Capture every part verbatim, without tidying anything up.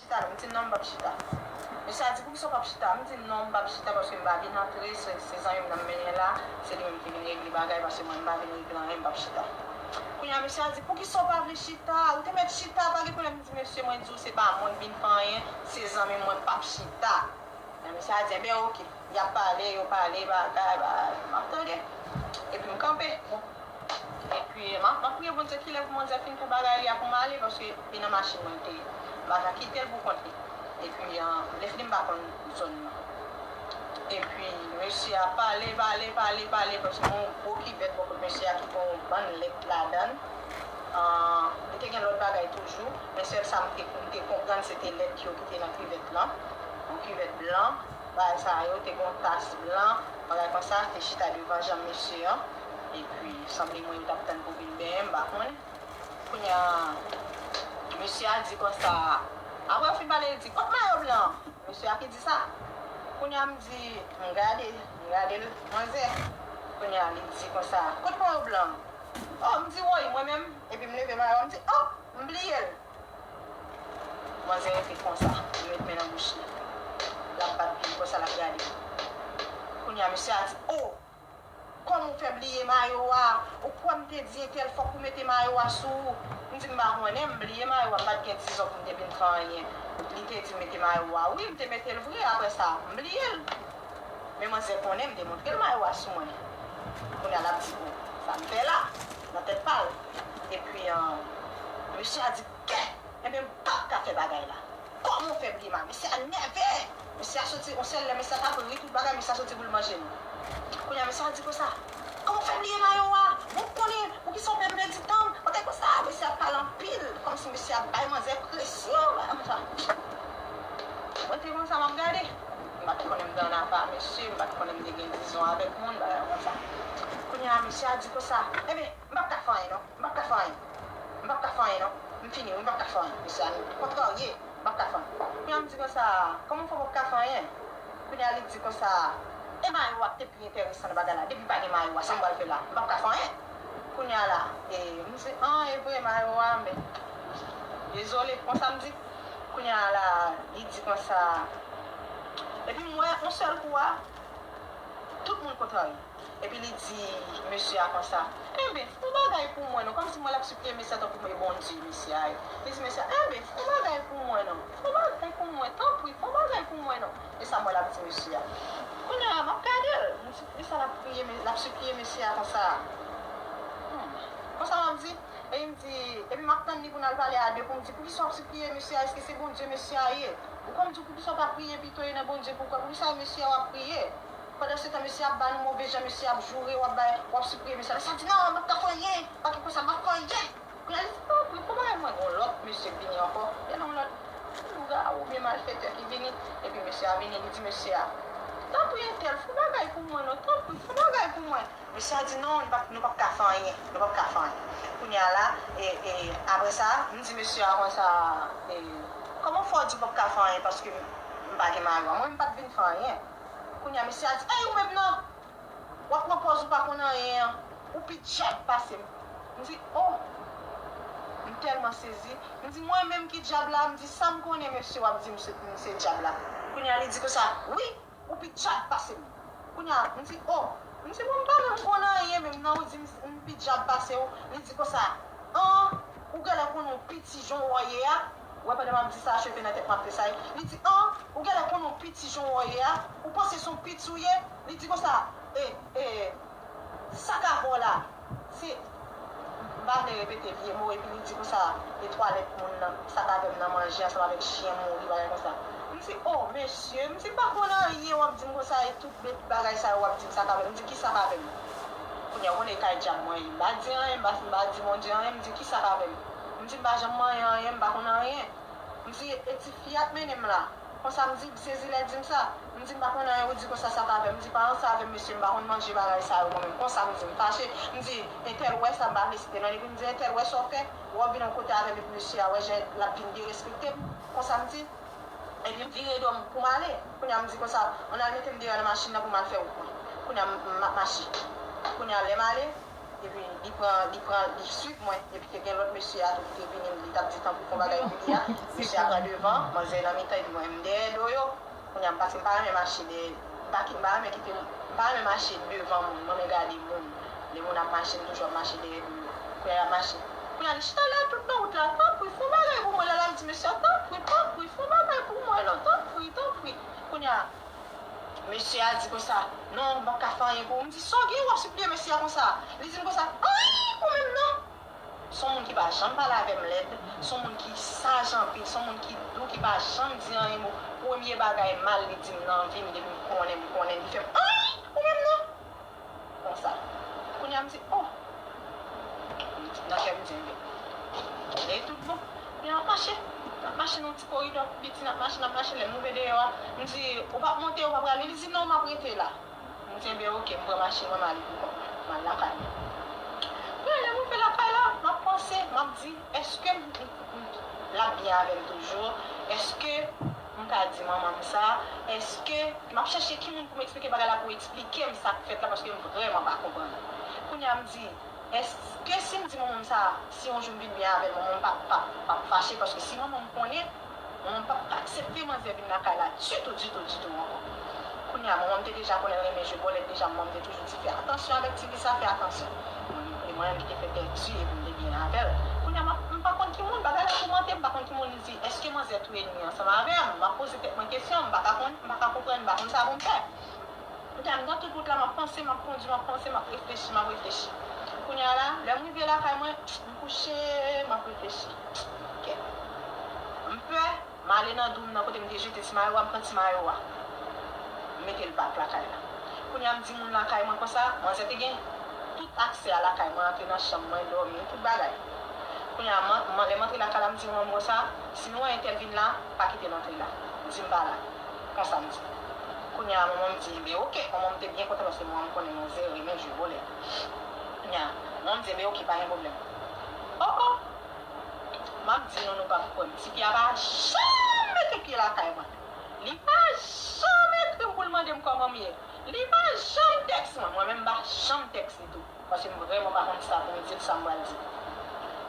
chita non. M di non, m p ap chita. Mesye a di, poukisa w p ap chita? M di non, m p ap chita paske m pa vin antre, se, se zanmi m nan m mennen la, se li menm ki vin regle bagay, paske mwen m pa vin regle anyen, m p ap chita. Kounye a mesye a di, poukisa w pa vle chita? Ou te mèt chita, pa gen pwoblèm. M di, mesye, mwen di w, se pa mwen k vin fè anyen, se zanmi m, mwen p ap chita. Nan mesye a di, enben oke. Y ap pale, yo pale, bagay, bagay, m ap tande. Epi m kanpe. Epi m ap, m ap priye Bondye kilè pou manzè fin fè bagay li a pou m ale, paske e nan machin mwen te ye. M pa ka kite l pou kont li. Epi, lè fini m pa konn zòn nan. Epi, mesye a pale, pale, pale, pale, paske m wè yon gwo kivèt bò kot mesye a ki gen yon bann lèt ladan l. Li te gen lòt bagay toujou, men sèl sa m te, m te konprann se te lèt yo ki te nan kivèt lan. Yon kivèt blan, bagay sa yo, te gen yon tas blan, bagay konsa, te chita devan janm mesye an. Epi, sanble mwen yo t ap tann pou vin benyen, m pa konnen. Kounye a, mesye a di konsa, apre yo fin pale, li di, kot mayo blan an? Mesye a ki di sa. Kounye a, m di, m gade, m gade l, manzè. Kounye a, li di konsa, kot mayo blan an? Oh, m di, woy, mwen menm, epi m leve mayo a, m di, oh, m bliye l. Manzè rete konsa, li met men nan bouch li. L ap bat pye l konsa, l ap gade. Kounye a, mesye a di, oh, kòman w fè bliye mayo a? Ou kwè m te di entèl fòk ou mete mayo a sou ou? M di, m pa konnen, m bliye mayo a, m pa t gen dizon pou m te vin fè anyen. Li te di m mete mayo a, wi, m te mete l vre, apre sa, m bliye l. Men manzè konnen m te montre l mayo a sou mwen. Kounye a l ap di, o, sa m fè la, nan tèt pa l. Epi, mesye a di, kè, enben m p ap ka fè bagay la. Kòman w fè bliye m a? Mesye a nève! Mesye a soti, yon sèl lè mesye a t ap ri tout bagay, mesye a soti pou l manje m. Kounye a mesye a di konsa, kòman w fè bliye mayo a? Bon, w konnen, poukisa w fè m pèdi tan m? Bagay konsa, mesye ap pale anpil, kòmsi mesye ap bay manzè presyon, bagay konsa. Mwen te konsa, m ap gade. M pa t konnen m te ann apa mesye, m pa t konnen m te gen dizon avèk moun, bagay konsa. Kounye a, mesye a di konsa, enben, m p ap ka fè anyen non, m p ap ka fè anyen. M p ap ka fè anyen non, m fini wi, m p ap ka fè anyen. Mesye a kontrarye, m p ap ka fè anyen. Kounye a, m di konsa, kòman w fè w p ap ka fè anyen? Kounye a, li di konsa, e mayo a ki te pi enteresan nan bagay la, depi pa gen mayo a, sa m pral fè la? M p ap ka fè anyen. Kounye a la, e, m di, an, e vre, mayo a, men, dezole, konsa m di. Kounye a la, li di konsa, epi m wè, yon sèl kou a, tout moun kontrarye. Epi li di mesye a konsa, enben, fè yon bagay pou mwen non, kòmsi m wè l ap sipliye mesye a tankou e Bondye mesye a ye. Li di mesye a, enben, fè yon bagay pou mwen non, fè yon bagay pou mwen, tanpri, fè yon bagay pou mwen non. E sa m wè l ap di mesye a. Kounye a, m ap gade l, m di, poukisa l ap priye, l ap sipliye mesye a konsa? Hmm. Konsa m ap di, e m di, epi m ap tann li pou n al pale a de pou m di, poukisa w ap sipliye mesye a? Èske se Bondye mesye a ye? Ou konn di w poukisa w pa priye pito e nan Bondye pou w kwè? Poukisa e mesye a w ap priye? Pandan se tan, mesye a ap ba nou move jan, mesye a ap joure w, ap bay, w ap sipliye mesye a. Mesye a di, non, m p ap ka fè anyen, pa gen konsa, m p ap fè anyen. Kounye a, li di, tanpri, fè yon bagay pou mwen. Gon lòt mesye k vini ankò. Gen yon lòt lougawou oubyen malfektè ki vini, epi mesye a vini, li di mesye a, tanpri, entèl, fè yon bagay pou mwen non, tanpri, fè yon bagay pou mwen. Mesye a di, non, nou p ap, nou p ap ka fè anyen, nou p ap ka fè anyen. Kounye a la, e, e, apre sa, m di mesye a konsa, e, kòman w fè w di w p ap ka fè anyen paske m, m pa gen mayo a? Mwen, m pa t vin fè anyen. Kounye a, mesye a di, ey, ou menm nan! W ap pran pòz ou pa konn anyen an, ou pi djab pase m. M di, o! M tèlman sezi. M di, mwen menm ki djab la? M di, sa m konnen, mesye w ap di m se, m se djab la. Kounye a, li di konsa, wi, ou pi djab pase m. Kounye a, m di, o! M di, bon, m pa menm konn anyen menm non, ou di m, m pi djab pase w. Li di konsa, an, ou genlè konnen w piti jan w ye a. Ou wè, pandan m ap di sa, cheve nan tèt m ap tresayi. Li di, an, ou genlè konnen w piti jan w ye a. Ou panse se yon piti w ye? Li di konsa, e, e, sa k avè w la? Se, m pa vle repete vye mo, epi li di konsa, e twalèt moun nan, sa k avè m nan manje ansanm avèk chen mouri, bagay konsa. M di, o, mesye, m di, m pa konn anyen, w ap di m konsa, e tout bagay sa yo w ap di m sa k avè m. M di, ki sa k avè m? Kounye a, ou konnen e kay djab mwen ye. M pa di anyen, m pa, m pa di Bondye anyen, m di, ki sa k avè m? M di, m pa janm manyen anyen, m pa konn anyen. M di, e ti fi a k mennen m la. Konsa m di, m sezi lè l di m sa. M di, m pa konn anyen, ou di konsa, sa k avè m? M di, pa ranse avè m, mesye, m pa konn manje bagay sa yo mwen menm. Konsa m di, m fache. M di, entèl wè sa, m pa vle site non l, epi m di, entèl wè sa w fè, wè w vin yon kote avè m, epi mesye a, wè jan l ap vin derespekte m. Konsa m di, epi m vire do m pou m ale. Kounye a, m di konsa, ann al mete m deyò nan machin nan pou m al fè wout mwen. Kounye a, m, m ap mache. Kounye a, lè m ale, Epi li pran, li pran, li swiv mwen. Epi te gen lòt mesye a tou ki te vini, li t ap di tankou fè yon bagay pou li a. Mesye a pran devan, manzè nan mitan, epi mwen m dèyè do yo. Kounye a m pase, m pa renmen mache dèyè, m pa ki, m pa renmen kite, m pa renmen mache devan moun, m renmen gade moun. Lè moun ap mache, m toujou ap mache dèyè do yo. Kounye a l ap mache. Kounye a li chita la tout nan wout la, tanpri, fè yon bagay pou mwen, lè l ap di mesye a, tanpri, tanpri, fè yon bagay pou mwen non, tanpri, tanpri. Kounye a, mesye a di konsa, non, m p ap ka fè anyen pou ou. M di, sa w gen, w ap sipliye mesye a konsa? Li di m konsa, anyen pou mwen non. Se yon moun ki pa janm pale avè m lèd, se yon moun ki saj anpil, se yon moun ki dou, ki pa janm di anyen mo. Premye bagay mal li di m nan vi m, depi m konnen, m konnen, li fè m anyen pou mwen non. Konsa. Kounye a m di, oh! Nan kè m di, enben, lè tout bon. Kounye a m ap mache. M ap mache nan yon ti koridò piti, n ap mache, n ap mache. Lè m rive deyò a, m di, ou p ap monte, ou p ap prale? Li di, non, m ap rete la. M di, enben, oke, m pran machin mwen, m ale pou kont mwen. M al lakay mwen. Kounye a, lè m rive lakay la, m ap panse, m ap di, èske m, m, m, l ap byen avè m toujou? Èske m ka di manman m sa? Èske m ap chèche ki moun pou m eksplike bagay la, pou eksplike m sa k fèt la, paske m vrèman pa konprann. Kounye a, m di, èske si m di manman m sa, si yon jou m vin byen avè l, manman m p ap, p ap, p ap fache, paske si manman m konnen, manman m p ap aksepte manzè vin lakay la ditou, ditou, ditou ankò. Kounye a, manman m te deja konnen l renmen jwe bòlèt deja, manman m te toujou di, fè atansyon avèk ti fi sa, fè atansyon. E mwen menm ki te fè tèt di, epi m te byen avè l. Kounye a, m ap, m pa konn ki moun, bagay la toumante m, m pa konn ki moun, li di, èske manzè touye nwi ansanm avè m? M ap poze tèt mwen kesyon, m pa ka konn, m pa ka konprann, m pa konn sa pou m fè. Kounye a, m nan tout wout la, m ap panse, m ap kondi, m ap panse, m ap reflechi, m ap reflechi. Kounye a la, lè m rive lakay mwen, m kouche, m ap reflechi. Kèt. M pè, m ale nan dou m nan kote m te jete ti mayo a, m pran ti mayo a. M mete l bak lakay la. Kounye a, m di moun lakay mwen konsa, manzè te gen tout aksè a lakay mwen, antre nan chanm mwen, dòmi, tout bagay. Kounye a, man, man, lè m antre lakay la, m di manman m konsa, si nou wè entèl vin la, pa kite l antre la. Di m pa la. Konsa m di. Kounye a, manman m di, enben, oke. Manman m te byen kontan paske manman m konnen manzè renmen jwe bòlèt. Kounye a, manman m di, enben, oke, pa gen pwoblèm. Oh, oh! M ap di nou, nou p ap kwè m. Tifi a pa janm mete pye lakay mwen. Li pa janm ekri m pou l mande m kòman m ye. Li pa janm tèks mwen. Mwen menm, m pa janm tèks li tou. Paske m vrèman pa konn sa pou m di l, sa m pral di.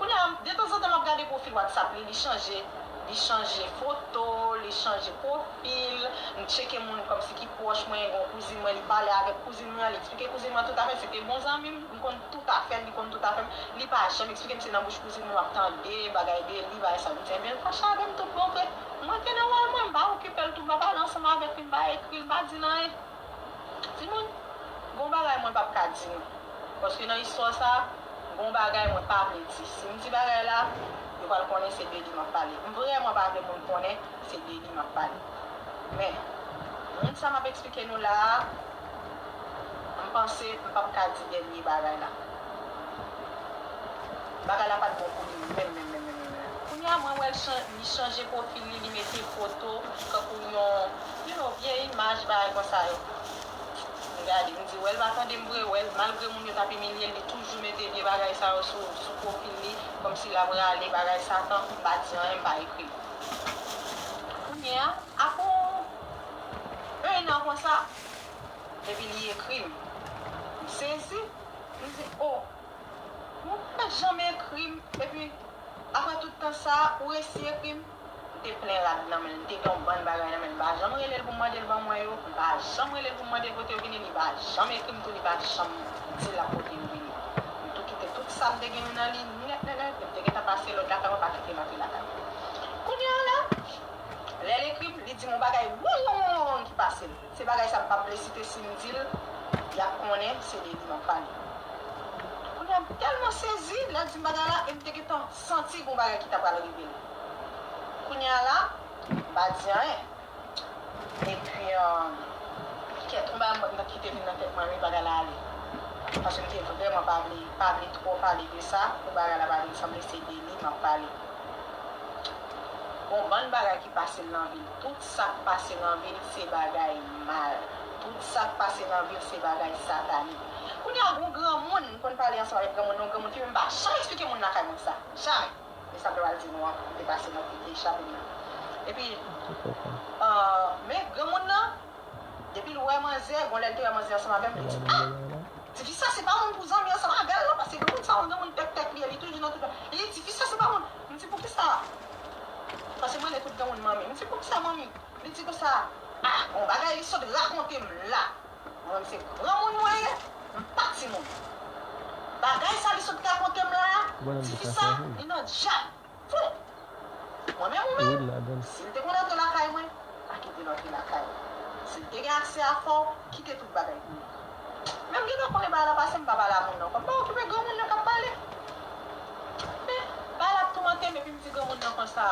Kounye a, detanzantan, m ap gade pwofil WhatsApp li, li chanje, li chanje foto, li chanje pwofil, m tcheke moun kòmsi ki pwòch mwen, gen yon kouzin mwen, li pale avèk kouzin mwen, li eksplike kouzin mwen tout afè, se te bon zanmi m, m konn tout afè l, li konn tout afè m, li pa janm eksplike m, se nan bouch kouzin mwen m ap tande bagay de li, bagay sa, m di, enben, l fache avè m tout bon vre. Mwen te nan wòl mwen, m pa okipe l tou, m pa pale ansanm avèk li, m pa ekri l, m pa di l anyen. Timoun, gon bagay mwen p ap ka di nou. Paske nan istwa sa, gon bagay mwen pa vle di. Si m di bagay la, yo pral konnen se de li m ap pale. M vrèman pa vle moun konnen se de li m ap pale. Men, moun sa m ap eksplike nou la a, m panse m p ap ka di dènye bagay la. Bagay la pa t bon pou li menm, menm, menm, menm, menm. Kounye a, mwen wè l chan-, li chanje pwofil li, li mete foto, tankou yon, you know, vye imaj, bagay konsa yo. M gade, m di, wè l pa tande m vre, wè l, malgre moun yo t ap imilye l, li toujou mete vye bagay sa yo sou, sou pwofil li, kòmsi l ap rale bagay Satan, m pa di anyen, m pa ekri l. Kounye a, apre yon, yon an konsa, epi li ekri m. M sezi, m di, o, ou pa janm ekri m, epi apre tout tan sa, ou resi ekri m. M te plen rad nan men l, m te gen yon bann bagay nan men l, m pa janm rele l pou m mande l ban mwen yo, m pa janm rele l pou m mande l kote yo vini, li pa janm ekri m tou, li pa janm di l ak kote yo vini. M tou kite tout sa m te gen nan li nèt, nèt, nèt, m te gentan pase lòd lakay mwen, pa kite m antre lakay mwen. Kounye a la, lè l ekri m, li di m yon bagay wong, wong, wong, wong ki pase l. Se bagay sa m p ap vle site, si m di l, y ap konnen se de li m ap pale. Kounye a, m tèlman sezi, lè l di m bagay la, e m te gentan santi gon bagay ki ta pral rive l. Kounye a la, m pa di anyen. Epi, kèt, yon bagay m, ki te vin nan tèt mwen, wi, bagay la ale. Paske m te vrèman pa vle, pa vle twò pale de sa, pou bagay la pa vin sanble se de li m ap pale. Gon bann bagay ki pase l nan vi l. Tout sa k pase nan vi l, se bagay mal. Tout sa k pase nan vi l, se bagay satanik. Kounye a, gon granmoun, m konn pale ansanm avèk granmoun, yon granmoun ki menm pa janm eksplike moun lakay mwen sa. Jamè. E sa m pral di nou an, m te pase nan vi l, li chape m nan. Epi, men granmoun nan, depi l wè manzè, gon lè l te wè manzè ansanm avè m, li di, a! Tifi sa se pa moun pou zanmi ansanm avè l non, paske granmoun sa yon granmoun tèk tèk li ye, li toujou nan tout. Li di, tifi sa se pa moun. M di, poukisa? Paske m rele tout granmoun manmi. M di, poukisa manmi? Li di konsa, ah, yon bagay li sot rakonte m la. Mwen, se granmoun mwen ye, m pa timoun. Bagay sa li sot rakonte m la, tifi sa, li nan djab. Fou! Mwen menm ou menm, si l te konn antre lakay mwen, pa kite l antre lakay ou. Si l te gen aksè a fè w, kite tout bagay pou li. Men m gentan konnen bagay la pase, m pa pale a moun nan ankò. M pa okipe granmoun nan k ap pale. Men, bagay la ap toumante m, epi m di granmoun nan konsa,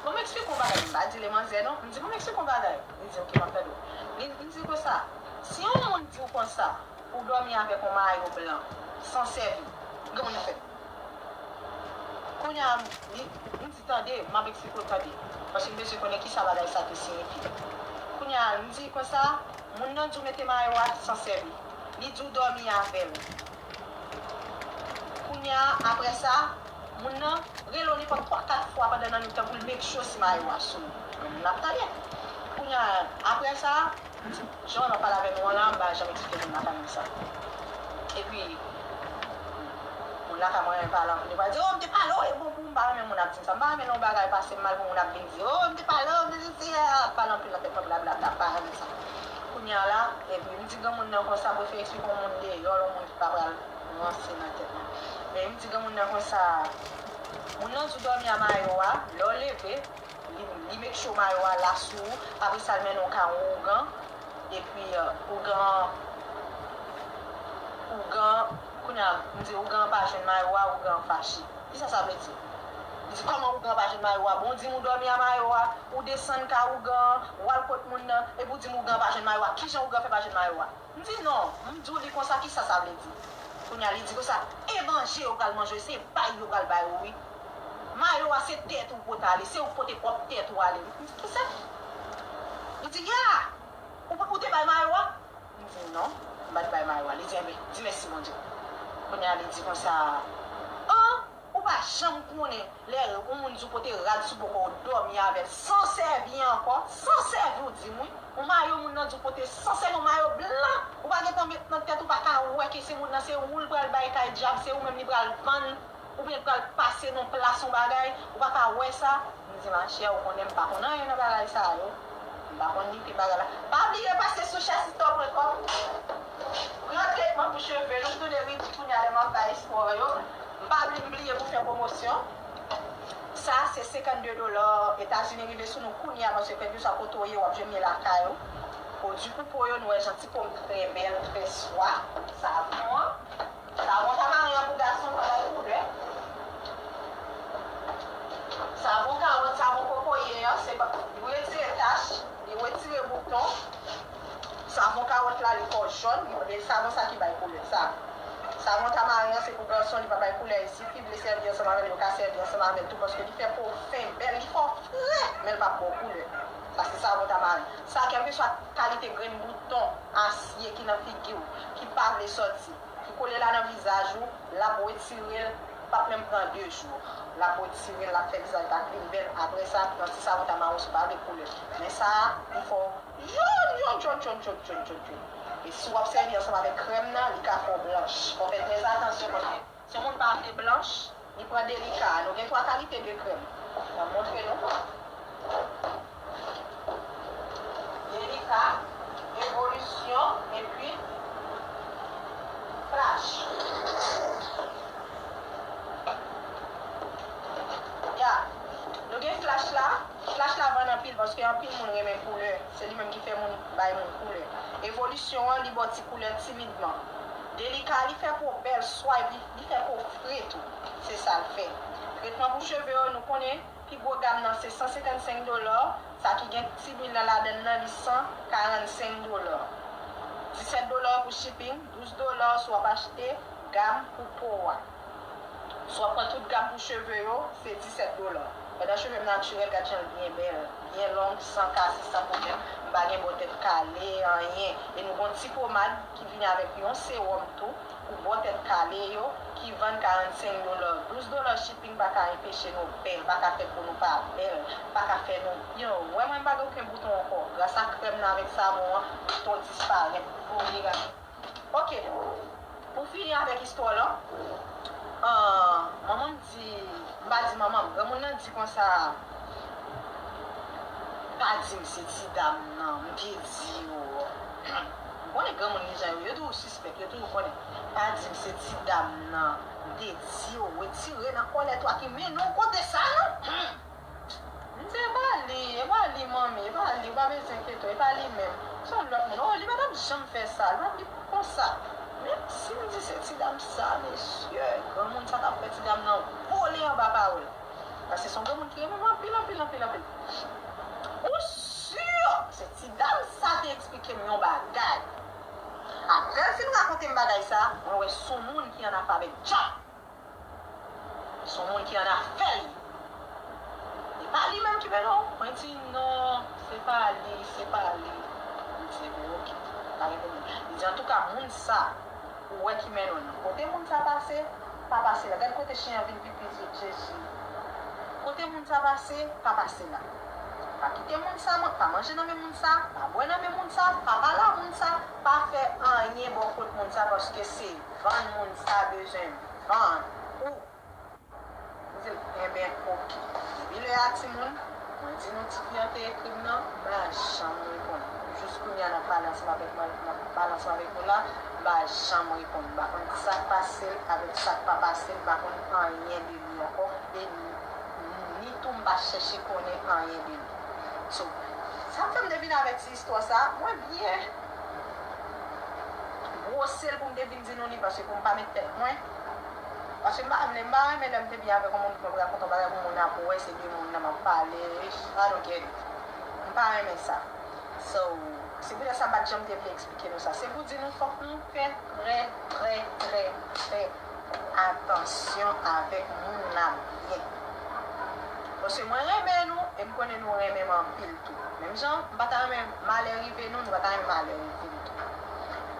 bon, m eksplike yon bagay, m pa di l e manzè non. M di, bon, m eksplike yon bagay. Li di, oke, m ap tande w. Li, m di konsa, si yon moun di w konsa, ou dòmi avèk yon mayo blan, san sèvi, granmoun nan fè. Kounye a, li, m di, tande, m ap eksplike w, tande. Paske m bezwen konnen kisa bagay sa te siyifi. Kounye a, m di konsa, moun nan di w mete mayo a san sèvi. Li di w dòmi avè l. Kounye a, apre sa, moun nan rele w nenpòt twa, kat fwa pandan nan nwit lan pou l make sure si mayo a sou ou. Granmoun nan ap tande. Kounye a, apre sa, jan w ap pale avè nou an la, m pa janm eksplike moun lakay mwen sa. Epi, moun lakay mwen pale anpil, yo pral di, oh, m te pale w, e bon pou m, m pa renmen moun ap di m sa. M pa renmen lè yon bagay pase m mal pou moun ap vin di, oh, m te pale w, m te di, ap pale anpil nan tèt mwen, blablabla, m pa renmen sa. Kounye a la, epi m di granmoun nan konsa, m prefere eksplike yon moun deyò, yon moun ki pa pral ranse nan tèt mwen. Men m di granmoun nan konsa, moun nan di w dòmi a mayo a, lè w leve, li, li make sure mayo a la sou ou, apre sa l mennen w kay yon ougan, epi, euh, ougan, ougan, kounye a, m di ougan an pa jwenn mayo a, ougan an fache. Kisa sa vle di? Li di, kòman ougan an pa jwenn mayo a? Bon, ou di m ou dòmi a mayo a, ou desann kay ougan an, w al kot moun nan, epi ou di m ougan an pa jwenn mayo a. Kijan ougan an fè pa jwenn mayo a? M di non, m di w li konsa, kisa sa vle di? Kounye a li di konsa, e manje yo pral manje w, se bay yo pral bay ou wi. Mayo a se tèt ou pote ale, se ou pote pwòp tèt ou ale. M di kisa? Li di ya, ou, ou te bay mayo a? M di non, m pa t bay mayo a. Li di enben, di mèsi Bondye. Kounye a li di konsa, an, ou pa janm konnen. Lè yon moun di w pote rad sou bò kò w, dòmi avè l san sèvi ankò, san sèvi w di m wi. Yon mayo moun nan di w pote san sèvi, yon mayo blan, ou pa gentan met nan tèt ou, pa ka wè ke se moun nan, se ou l pral bay kay dyab, se ou menm li pral vann, oubyen l pral pase nan plas yon bagay, ou pa ka wè sa. M di machè, ou konnen m pa konn anyen nan bagay sa yo. M pa konn li te bagay la. Pa bliye pase sou chèsito pwen kòm. Pran tretman pou cheve nou, m tounen redi kounye a lè m ap bay espò yo. M pa bliye pou fè pwomosyon. Sa se senkannde dola Etazini rive sou nou kounye a, paske kèlkeswa kote w ye, w ap jwenn li lakay ou. Pwodui pou po yo, nou wè jan ti po m trè bèl, trè swa. Savon an. Savon tamaren an pou gason, pa bay koulè. Savon kawòt, savon kokoye an, se ba, li retire tach, li retire bouton. Savon kawòt la, li fè w jòn, li, e savon sa ki bay koulè, sa. Savon tamaren an, se pou gason, li pa bay koulè, e si fi vle sèvi ansanm avè l, yo ka sèvi ansanm avè l tou, paske li fè po w fen, bèl, li fè w fre, men l p ap ba w koulè. Sa se savon tamaren. Sa, kèlkeswa kalite grenn bouton, asye ki nan figi w, ki pa vle sòti, ki kole la nan vizaj ou, l ap retire l, p ap menm pran de jou. L ap retire l, l ap fè vizaj la klin bèl. Apre sa, pran ti savon tamaren si w pa vle koulè. Men sa a, li fè w jòn, jòn, jòn. E si w ap sèvi ansanm avèk krèm nan, li ka fè w blanch. Fò w fè trè atansyon paske si yon moun pa vle blanch, li pran Delika. Nou gen twa kalite de krèm. M ap montre nou. Delika, Evolisyon, epi Flash. Ya. Nou gen Flash la. Flash la vann anpil paske anpil moun renmen koulè. Se li menm ki fè moun bay moun koulè. Evolisyon an, li ba w ti koulè timidman. Delika, li fè po bèl, swa epi li fè po fre tou. Se sa l fè. Tretman pou cheve yo, nou konnen pi gwo gam nan se san senkannsenk dola, sa ki gen ti lwil nan ladann nan, li san karannsenk dola. Disèt dola pou shipping, douz dola si w ap achte gam pou po a. Si w ap pran tout gam pou cheve yo, se disèt dola. Pandan cheve m natirèl, gad jan l byen bèl, byen long, san kase, san pwoblèm. M pa gen bò tèt kale, anyen. E nou gon ti pomad ki vini avèk yon sewòm tou pou bò tèt kale yo, ki vann karannsenk dola. Douz dola shipping pa ka anpeche nou bèl, pa ka fè po nou pa bèl, pa ka fè nou, yo, wè mwen m pa gen okenn bouton ankò. Gras a krèm nan avèk savon an, bouton disparèt. Pou mirakel. Ok, pou fini avèk istwa lan, ah, manman m di, m pa di manman m, granmoun nan di konsa, pa di m se ti dam nan, m te di yo. M konnen granmoun li jan yo, yo toujou sispèk, yo toujou konnen. Pa di m se ti dam nan, m te di yo, retire nan kòlèt ou a ki mennen w kote sa non. M di, e pa li, e pa li, manmi, e pa li, ou pa bezwen enkyete w, e pa li menm. Se yon lòt moun. Oh, li pa t ap janm fè sa, li pa, li pa konsa. Men si m di se ti dam sa, mesye, granmoun sa t ap fè ti dam nan vole anba pawòl. Paske se yon granmoun ki renmen m anpil, anpil, anpil, anpil. Ou si se ti dam sa te eksplike m yon bagay. Apre l fin rakonte m bagay sa, mwen wè se yon moun ki ann afè avèk dyab. Se yon moun ki ann afè li. E pa li menm ki mennen w. Mwen di, non, se pa li, se pa li. Li di, ebyen, oke, pa gen pwoblèm. Li di, antouka, moun sa, ou wè ki mennen w nan. Kote moun sa pase, pa pase la. Gad kote chen an vin pipi Jezi. Kote moun sa pase, pa pase la. Pa kite moun sa, pa manje nan men moun sa, pa bwè nan men moun sa, pa pale a moun sa, pa fè anyen bò kot moun sa, paske se vann moun sa bezwen vann ou. M di l, enben, oke. Depi lè a, timoun, mwen di nou ti fi an te ekri m nan, m pa janm reponn. Jis kounye a, n ap pale ansanm avèk mwen, n ap pale ansanm avèk nou la, m pa janm reponn. M pa konn sa k pase l avèk sa k pa pase l, m pa konn anyen de li ankò, e ni, ni tou m pa chèche konnen anyen de li. So, sa k fè m te vin avèk ti istwa sa, mwen byen bwose l pou m te vin di nou li, paske pou m pa met tèt mwen. Paske m pa, m pa renmen lè m te byen avèk yon moun, pou m rakonte yon bagay pou moun ap wè se de moun nan m ap pale. I don't get it. M pa renmen sa. So, se poutèt sa m pa t janm te vle eksplike nou sa. Se pou di nou fòk nou fè trè, trè, trè, trè atansyon avèk moun n ap byen. Paske mwen renmen nou, e m konnen nou renmen m anpil tou. Menm jan, m pa ta renmen malè rive nou, nou pa ta renmen malè rive m tou.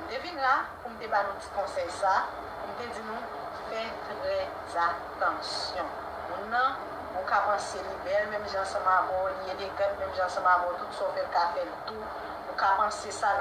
M te vin la pou m te ba nou ti konsèy sa, pou m te di nou fè trè atansyon. Moun nan, ou ka panse li bèl menm jan ansanm avè w, li elegan menm jan ansanm avè w, tout sa w fè l ka fè l tou. Ou ka panse sa,